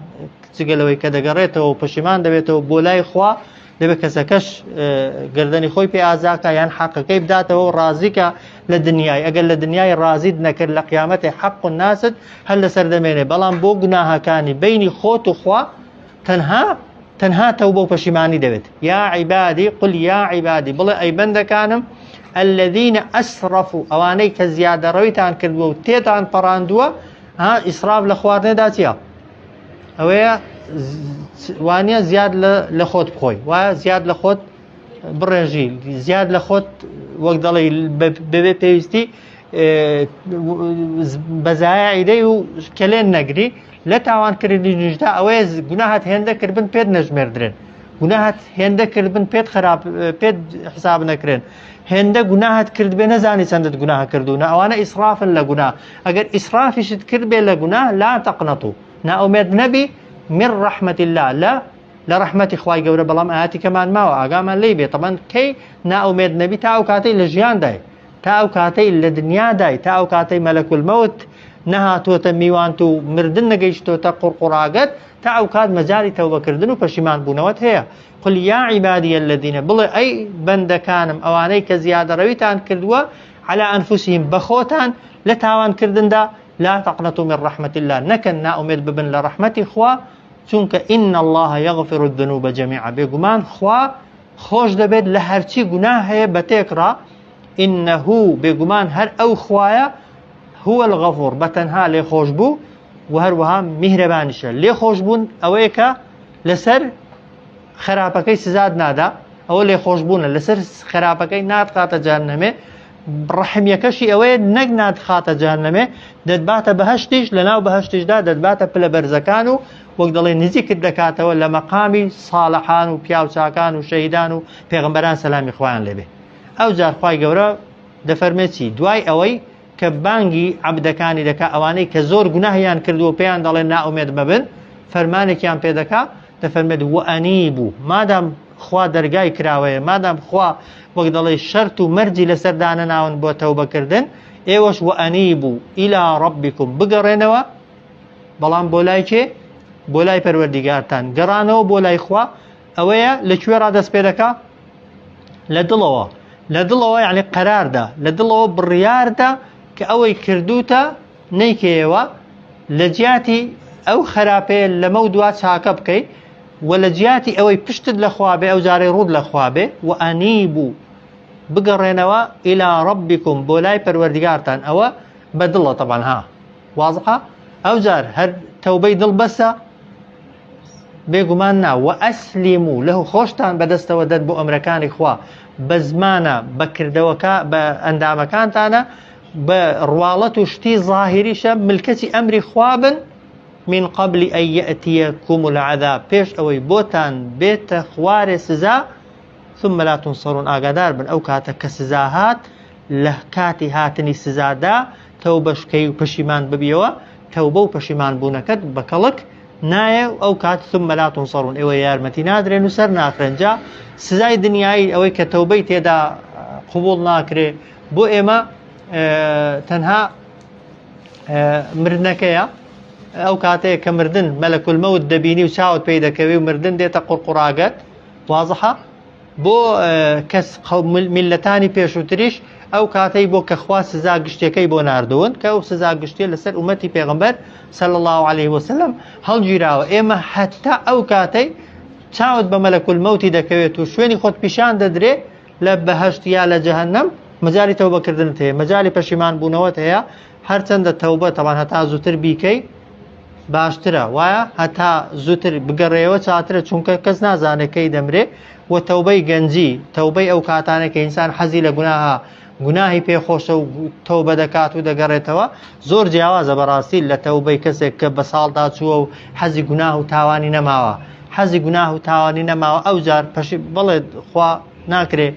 جگە لەوەی کە دەگەڕێتەوە و پەشیمان دەبێتەوە بۆ لای خوا دەبێت کەسەکەش گردنی خۆی پێ ئازاکە یان حەقەکەی بداتەوە و ڕازیکە لە دنیای ئەگەر لە دنیای ڕازیت نەکرد لە قیامەتی حەق و ناست هەر لەسەر دەمێنێ بەڵام بۆ گوناهەکانی بینی خۆت و خوا تەنها تەنها تەوبە و پەشیمانی دەوێت یا عیبادی قل یا عیبادی بڵێ ئەی بەندەکانم الذين ئەسرفوا ئەوانەی کە زیادەڕەویتان کردووە و تێتان پەڕاندووە ها ئیسراف لە خواردنێدا چییە ئەوەیە وانە زیاد لە خۆت بخۆی وایە زیاد لە خۆت بڕێژی زیاد لە خۆت وەک دەڵێ بەبێ پێویستی بەزایە ئیدەی و کەلێن نەگری لە تاوانکردنی نوژدا ئەوەیە گوناهت هێندە کردبن پێت نەژمێردرێن گوناهت هێندە کردبن پێت خراپ پێت حساب نەکرێن هێندە گوناهت کرد بێ نەزانی چەندت گوناه کردوونە ئەوانە ئیسرافن لە گوناه ئەگەر ئیسرافیشت کرد بێ لە گوناه لا تەقنەتو نائومێد نەبی من ڕەحمەت الله لە لە ڕەحمەتی خوای گەورە بەڵام ئاەتی کەمان ماوە ئاگامان لی بێ تەبەن کەی نائومێد نەبی تا ئەو کاتەی لە ژیاندای تا ئەو کاتەی لە دنیادای تا ئەو کاتەی مەلەک المەوت نەهاتووەتە میوانت و مردن نەگەیشتۆتە قوڕقوڕاگەت تا ئەو کات مەجالی تەوبەکردن و پەشیمان بوونەوەت هەیە قل یا عبادی الذین بڵێ ئەی بەندەکانم ئەوانەی کە زیادەڕەویتان کردووە على أنفسهم بەخۆتان لە تاوانکردندا لا تقنطوا من رحمة الله نەکەن نائومێد ببن لە ڕەحمەتی خوا چونکە إن الله يغفر الذنوب جميعا بێگومان خوا خۆش دەبێت لە هەرچی گوناه هەیە بە تێکڕا إنه بێگومان هەر ئەو خوایە هو الغفور بە تەنها لێخۆش بوو و هەروەها میهرەبانیشە لێخۆشبوون ئەوەیە کە لەسەر خراپەکەی سزاد نادا ئەوە لێخۆشبوونە لەسەر خراپەکەی ناتخاتە جەهەنەمێ ڕەحمیەکەشی ئەوەیە نەک ناتخاتە جەهەنەمێ دەتباتە بەهەشتیش لەناو بەهەشتیشدا دەتباتە پلە بەرزەکان و وەک دەڵێ نزیکت دەکاتەوە لە مەقامی ساڵحان و پیاوچاکان و شەهیدان و پێغەمبەران سەلامی خوایان لێبێ ئەو جار خوای گەورە دەفەرمێ چی دوای ئەوەی کە بانگی عەبدەکانی دەکا ئەوانەی کە زۆر گوناهیان کردووە پێیان دەڵێن نائومێد مەبن فەرمانێکیان پێ دەکا دەفەرمێت وأنیبوا مادام خوا دەرگای کراوەیە مادام خوا وەک دەڵێ شەرت و مەرجی لەسەر دانەناون بۆ تەوبەکردن ئێوەش وأنیبوا إلى ربکم بگەڕێنەوە بەڵام بۆ لای کێ بۆ لای پەروەردیگارتان گەڕانەوە بۆ لای خوا ئەوەیە لە کوێ ڕا دەست پێ دەکا لە دڵەوە لە دڵەوە یعنی قەراردا لە دڵەوە بڕیاردا کە ئەوەی کردوتە نەیکەیەوە لە جیاتی ئەو خراپەیە لەمە و دوا چاکە بکەی و لە جیاتی ئەوەی پشتت لەخوا بێ ئەو جارەی ڕوت لەخوا بێ و ئەنیبوو بگەڕێنەوە إلى ربكم بۆ لای پەروەردگارتان ئەوە بە دڵە طبعا ها وازحە ئەو جار هەر تەوبەی دڵ بەسە بێگومان نا وأسلموا له خۆشتان بەدەستەوە دەن بۆ ئەمرەکانی خوا بە زمانە بە کردەوەکە بە ئەندامەکانتانە بە ڕواڵەت و شتی ظاهریشە ملکەچی ئەمری خوا بن من قبل أن يأتيكم العذاب پێش ئەوەی بۆتان بێتە خوارێ سزا ثم لا تنصرون ئاگادار بن ئەو کاتە کە سزا هات لە کاتی هاتنی سزادا تەوبەش کەی و پەشیمان ببیەوە تەوبە و پەشیمان بوونەکەت بە کەڵک نایە و ئەو کات ثم لا تنصرون ئێوە یارمەتی نادرێن و سەر ناخرێن جا سزای دنیایی ئەوەی کە تەوبەی تێدا قبوڵ ناکرێ بۆ ئێمە تەنها مردنەکەیە ئەو کاتەیە کە مردن مەلەکول مەوت دەبینی و چاوت پێی دەکەوی و مردن دێتە قوڕقوڕاگەت وازحە بۆ کەس میللەتانی پێشووتریش ئەو کاتەی بۆ کە خوا سزا گشتیەکەی بۆ ناردوون کە ئەو سزا گشتیە لەسەر ئومەتی پێغەمبەر صلی الله علیه وسلم هەڵگیراوە ئێمە حتا ئەو کاتەی چاوت بە مەلەکول مەوتی دەکەوێت و شوێنی خۆت پیشان دەدرێ لە بەهەشت یا لە جەهەنەم مەجالی تەوبەکردنت هەیە، مەجالی پەشیمان بوونەوەت هەیە. هەرچەندە تەوبە تەبان هەتا زووتر بیکەی باشترە، وایە هەتا زووتر بگەڕێەوە چاترە، چونکە کەس نازانێت کەی دەمرێ. و تەوبەی گەنجی، تەوبەی ئەو کاتانە کە ئینسان حەزی لە گوناهە، گوناهی پێخۆشە و تەوبە دەکات و دەگەڕێتەوە، زۆر جیاوازە بەڕاستی لە تەوبەی کەسێک کە بە ساڵدا چووە و حەزی گوناه و تاوانی نەماوە، حەزی گوناه و تاوانی نەماوە. ئەو جار پەشی بڵێ خوا ناکرێ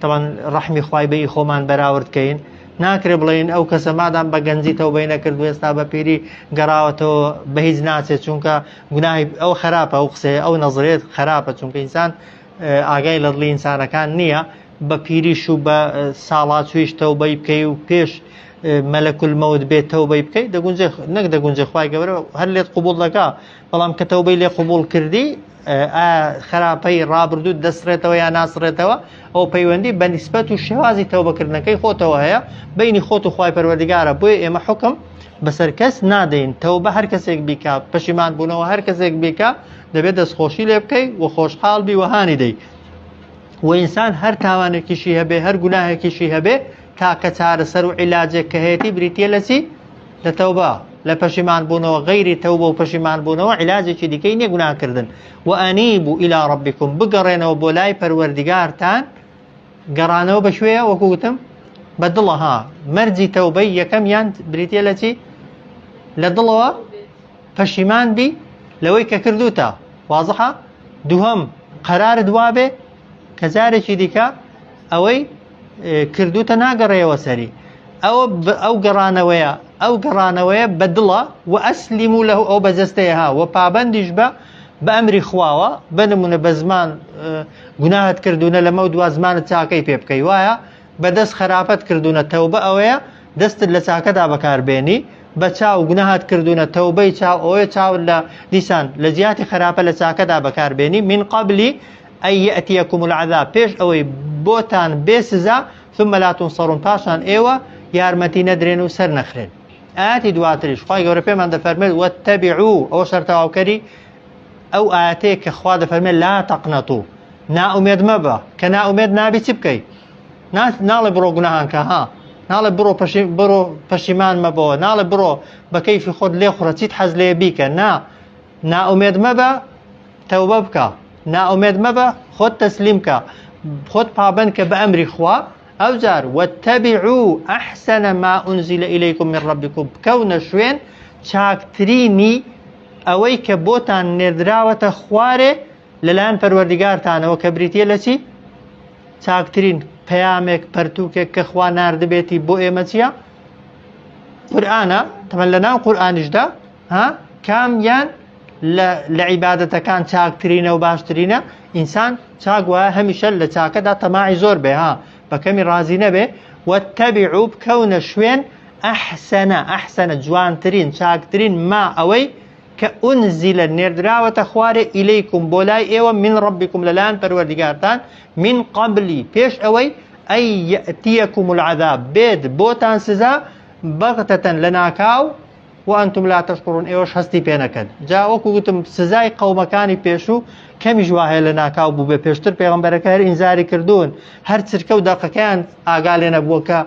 تەوان ڕەحمی خوای بە ئی خۆمان بەراورد کەین، ناکرێ بڵێین ئەو کەسە مادام بە گەنجی تەوبەی نەکرد و ئێستا بە پیری گەڕاوەتەوە بە هیچ ناچێت، چونکە گوناهی ئەو خراپە، ئەو قسەیە ئەو نەزرێت خراپە، چونکە ئینسان ئاگای لە دڵی ئینسانەکان نییە. بە پیریش و بە ساڵاچویش تەوبەی بکەی و پێش مەلەکول مەوت بێت تەوبەی بکەی دەگونجێ، نەک دەگونجێ، خوای گەورە هەر لێت قبوڵ دەکا، بەڵام کە تەوبەی لێ قبوڵ کردی خراپەی ڕابردوو دەسڕێتەوە یا ناسڕێتەوە. ئەو پەیوەندی بە نیسبەت و شێوازی تەوبەکردنەکەی خۆتەوە هەیە بینی خۆت و خوای پەروەردگارە. بۆیە ئێمە حکم بەسەر کەس نادەین، تەوبە هەر کەسێک بیکا، پەشیمان بوونەوە هەر کەسێک بیکا، دەبێت دەستخۆشی لێ بکەی و خۆشحاڵ بی وهانی دەی. و ئینسان هەر تاوانێکیشی هەبێ، هەر گوناهێکیشی هەبێ، تاکە چارەسەر و عیلاجێک کە هەیەی بریتە لە چی؟ لە تەوبە، لە پەشیمان بوونەوە. غەیری تەوبە و پەشیمان بوونەوە عیلاجێکی دیکەی نییە گوناهکردن. وأنیبوا إلى ربکم، بگەڕێنەوە بۆ لای پەروەردگارتان. گەڕانەوە بەکوێیە؟ وەکو وتم بە دڵە. ها مەرجی تەوبەی یەکەمیان بریتە لە چی؟ لە دڵەوە پەشیمان بی لەوەی کە کردوتە، وازحە. دووهەم قەرارت وابێ کە جارێکی دیکە ئەوەی کردوتە ناگەڕێەوە سەری. ئەوە ئەو گەڕانەوەیە، ئەو گەڕانەوەیە بە دڵە. و ئەسلیم و لە ئەو بەجەستەیە ها، و پابندیش بە بە ئەمری خواوە. بە نمونە بە زمان گوناهت کردوونە، لەمە دوا زمانت چاکەی پێ بکەی، وایە بەدەست خراپەت کردوونە، تەوبە ئەوەیە دەستت لە چاکەدا بەکاربێنی. بە چاو گوناهت کردوونە، تەوبەی چاو ئەوەیە چاوت لە دیسان لە جیاتی خراپە لە چاکەدا بەکاربێنی. من قبل أن يأتيكم العذاب، پێش ئەوەی بۆتان بێ سزا، ثم لا تنصرون، پاشان ئێوە یارمەتی نەدرێن و سەر نەخرێن. ئاەتی دواتریش خوای گەورە پێمان دەفەرمێت واتبعوا، ئەوە شەرتەواوکەری ئەو ئاەتەیە کە خوا دەفەرمێت لا تقنطوا، نائومێد مەبە. کە نائومێد نابی چی بکەی؟ ناڵێ بڕۆ گوناهانکە ها، ناڵێ بڕۆ پەشی بڕۆ پەشیمان مەبەوە، ناڵێ بڕۆ بە کەیفی خۆت لێ خوڕە چیت حەز لێ بیکە. نا، نائومێد مەبە، تەوبە بکە. نائومێد مەبە، خۆت تەسلیم کە، خۆت پابند کە بە ئەمری خوا. ئەوجار واتبعوا أحسن ما أنزل إليكم من ربكم، بکەونە شوێن چاکترینی ئەوەی کە بۆتان نێردراوەتە خوارێ لەلایەن پەروەردگارتانەوە، کە بریتە لە چی؟ چاکترین پەیامێک، پەرتوکێک کە خوا ناردبێتی بۆ ئێمە چییە؟ قورئانە. تەمەن لە ناو قورئانیشدا ها کامیان لە عیبادەتەکان چاکترینە و باشترینە؟ ئینسان چاک وایە هەمیشە لە چاکەدا تەماعی زۆر بێ، ها بە کەمی ڕازی نەبێ. واتبعوا، بکەونە شوێن ئەحسەنە، ئەحسەنە جوانترین، چاکترین، ما ئەوەی کە ئونزیلە نێردراوەتە خوارێ ئیلەیکم بۆ لای ئێوە من ڕەبیکم لەلایەن پەروەردگارتان من قبلی پێش ئەوەی ئەی یەتیەکم العذاب بێت بۆتان سزا بەغتەتەن لەناکاو وأنتم لا تشعرون ئێوەش هەستی پێ نەکەن. جا وەکو گوتم سزای قەومەکانی پێشوو کەمیش وا هەیە لە ناکاو بوو بێ، پێشتر پێغەمبەرەکە هەر ئینزاری کردوون، هەر چرکە و دەقەکەیان ئاگا لێ نەبووە کە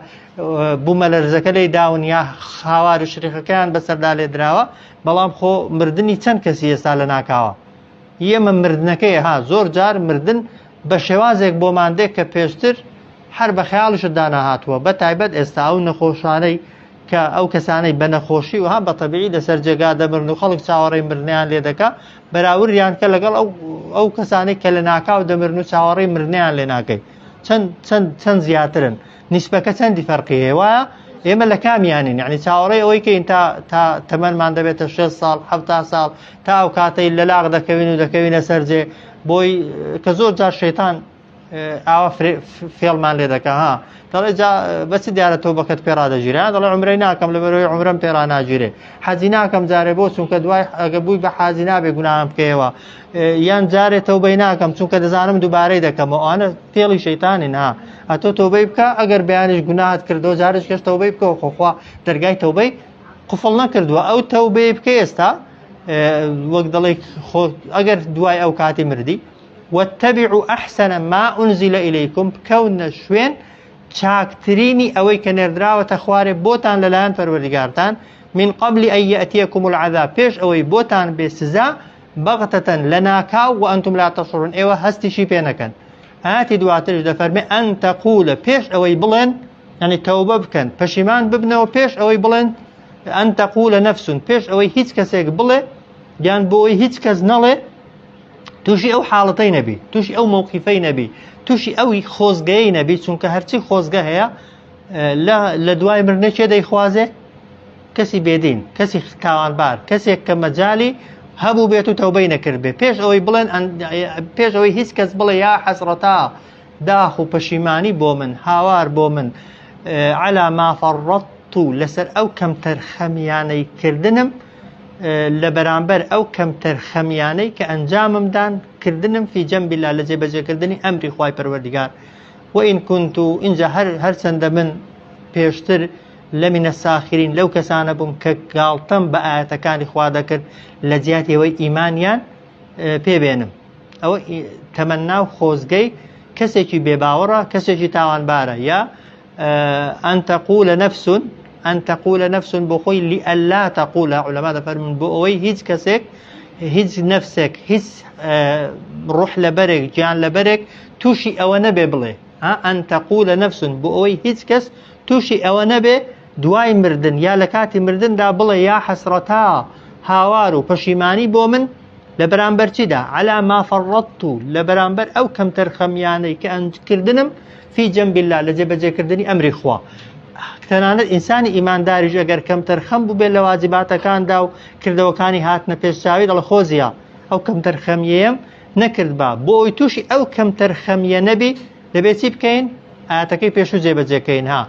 بوومەلەرزەکە لێی داون یا هاوار و شریخەکەیان بەسەردا لێ دراوە. بەڵام خۆ مردنی چەند کەسی ئێستا لە ناکاوە، ئێمە مردنەکەی ها زۆر جار مردن بە شێوازێک بۆمان دێ کە پێشتر هەر بە خەیاڵیشت داناهاتووە، بە تایبەت ئێستا ئەو نەخۆشانەی کە ئەو کەسانەی بە نەخۆشی و ها بە تەبیعی لەسەر جێگا دەمرن و خەڵک چاوەڕێی مردنیان لێ دەکا، بەراوردیان کە لەگەڵ ئەو ئەو کەسانەی کە لە ناکاو دەمرن و چاوەڕێی مردنیان لێ ناکەی چەند چەند چەند زیاترن، نیسبەکە چەندی فەرقی هەیە. وایە ئێمە لە کامیانین؟ یعنی چاوەڕێی ئەوەی کەین تا تا تەمەنمان دەبێتە 6 ساڵ 70 ساڵ تا ئەو کاتەی لە لاق دەکەوین و دەکەوینە سەرجێ بۆی کە زۆر جار شەیتان ئاوا فێڵمان لێ دەکا ها دەڵێ جا بەچ دیارە تۆ بەکەت پێ ڕادەگیرێ دەڵێ عمرەی ناکەم لە بەرەوەی عمرەم پێ ڕناگیرێ، حەجی ناکەم جارێ بۆ چونکە دوای ئەگە بووی بە حاجی نابێ گوناهم بکەیەوە، یان جارێ تەوبەی ناکەم چونکە دەزانم دووبارەی دەکەمەوە. ئەوانە فێڵی شەیتانین ها. ئەتۆ تەوبەی بکە، ئەگەر بەیانیش گوناهت کردەوە جارێک کەش تەوبەی بکەوە، خۆخوا دەرگای تەوبەی قفڵ نەکردووە. ئەو تەوبەی بکە ئێستا وەک دەڵێ خۆ ئەگەر دوای ئەو کاتی مردی. واتبعوا أحسن ما أنزل إليكم، بکەونە شوێن چاکترینی ئەوەی کە نێردراوەتە خوارێ بۆتان لەلایەن پەروەردگارتان من قبل أن يأتيكم العذاب پێش ئەوەی بۆتان بێ سزا بغتة لەناکاو وأنتم لا تشعرون ئێوە هەستیشی پێ نەکەن ئاتی دواترش دەفەرمێ أن تقول پێش ئەوەی بڵێن یعنی تەوبە بکەن پەشیمان ببنەوە پێش ئەوەی بڵێن أن تقول نفس پێش ئەوەی هیچ کەسێک بڵێ یان بۆ ئەوەی هیچ کەس نەڵێ تووشی ئەو حاڵەتەی نەبی تووشی ئەو مەوقیفەی نەبی تووشی ئەوی خۆزگەی نەبی چونکە هەرچی خۆزگە هەیە لە دوای مردنە کێ دەیخوازێ کەسی بێدین کەسی تاوانبار کەسێک کە مەجای هەبوو بێت و تەوبەی نەکرد بێ پێش ئەوەی بڵێن پێش ئەوەی هیچ کەس بڵێ یا حەسرەتا داخ و پەشیمانی بۆ من هاوار بۆ من علا ما فەڕەت و لەسەر ئەو کەمتەرخەمیانەی کردنم لە بەرامبەر ئەو کەمتەرخەمیانەی کە ئەنجامم دان کردنم فی جەنب الله لە جێبەجێکردنی ئەمری خوای پەروەردگار وئین كنت ئینجا هەر هەرچەندە من پێشتر لە منە ساخرین لەو کەسانە بووم کە گاڵتەم بە ئاەتەکانی خوا دەکرد لە جیاتی ئەوەی ئیمانیان پێبێنم ئەوە تەمەنا و خۆزگەی کەسێکی بێباوەڕە کەسێکی تاوانبارە یا أن تقول نفس أن تقول نفس بۆ خۆی لئلا تقول علماء دەفەرمون بۆ ئەوەی هیچ کەسێک هیچ نەفسێک هیچ ڕوح لەبەرێک گیان لەبەرێک تووشی ئەوە نەبێ بڵێ أن تقول نفس بۆ ئەوەی هیچ کەس تووشی ئەوە نەبێ دوای مردن یا لە کاتی مردندا بڵێ یا حەسرەتا هاوار و پەشیمانی بۆ من لە بەرامبەر چیدا علا ما فەڕەت و لە بەرامبەر ئەو کەمتەرخەمیانەی کە ئەنجکردنم فی جنب الله لە جێبەجێکردنی ئەمری خوا تەنانەت ئینسانی ئیمانداریش ئەگەر کەمتەرخەم بووبێت لە واجباتەکاندا و کردەوەکانی هاتنە پێشچاوی دەڵێ خۆزیا ئەو کەمتەرخەمیەم نەکردبا بۆ ئەوی تووشی ئەو کەمتەرخەمیە نەبی دەبێت چی بکەین ئاەتەکەی پێشوو جێبەجێکەین ها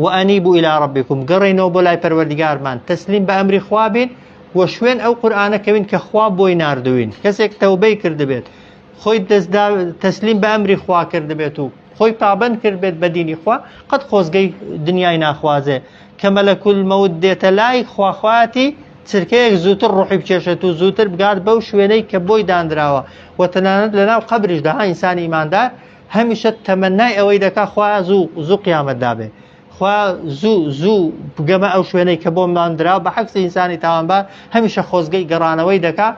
وأنيبوا إلى ربكم گەڕێنەوە بۆ لای پەروەردگارمان تەسلیم بە ئەمری خوا بین و شوێن ئەو قورئانە کەوین کە خوا بۆی ناردوین کەسێک تەوبەی کردبێت خۆی دەستدا تەسلیم بە ئەمری خوا کردبێت و خۆی پابند کردبێت بە دینی خوا قەت خۆزگەی دنیای ناخوازێ کە مەلەکول مەوت دێتە لای خواخواتی چرکەیەک زووتر ڕۆحی بکێشێت و زووتر بگات بەو شوێنەی کە بۆی دانراوە و تەنانەت لەناو قەبریشدا ئینسانی ئیماندار هەمیشە تەمەنای ئەوەی دەکا خوا زوو زوو قیامەت دابێ خوا زوو زوو بگەمە ئەو شوێنەی کە بۆم داندرا بە عەکسی ئینسانی تاوانبار هەمیشە خۆزگەی گەڕانەوەی دەکا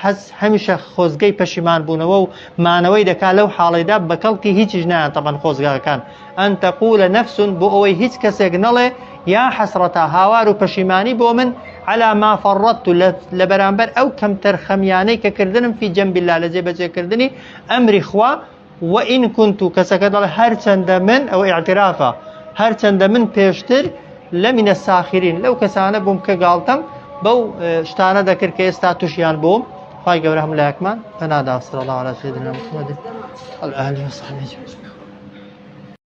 حەز هەمیشە خۆزگەی پەشیمان بوونەوە و مانەوەی دەکا لەو حاڵیدا بە کەڵکی هیچیش نایەن تەبەن خۆزگاکان ئەن تەقولە نەفسون بۆ ئەوەی هیچ کەسێک نەڵێ یا حەسرەتا هاوار و پەشیمانی بۆ من علا ما فەڕەت لە بەرامبەر ئەو کەمتەرخەمیانەی کە کردنم فی جەنب الله لە جێبەجێکردنی ئەمری خوا وئین کونت کەسەکە دەڵێ هەرچەندە من ئەوە ئیعترافە هەرچەندە من پێشتر لەمینە ساخرین لەو کەسانە بووم کە گاڵتەم بەو شتانە دەکرد کە ئێستا تووشیان بووم خوای گەورە هەموو لایەکمان پەنادا صلی الله علی سیدنا محمد وعلى آله وصحبه أجمعين.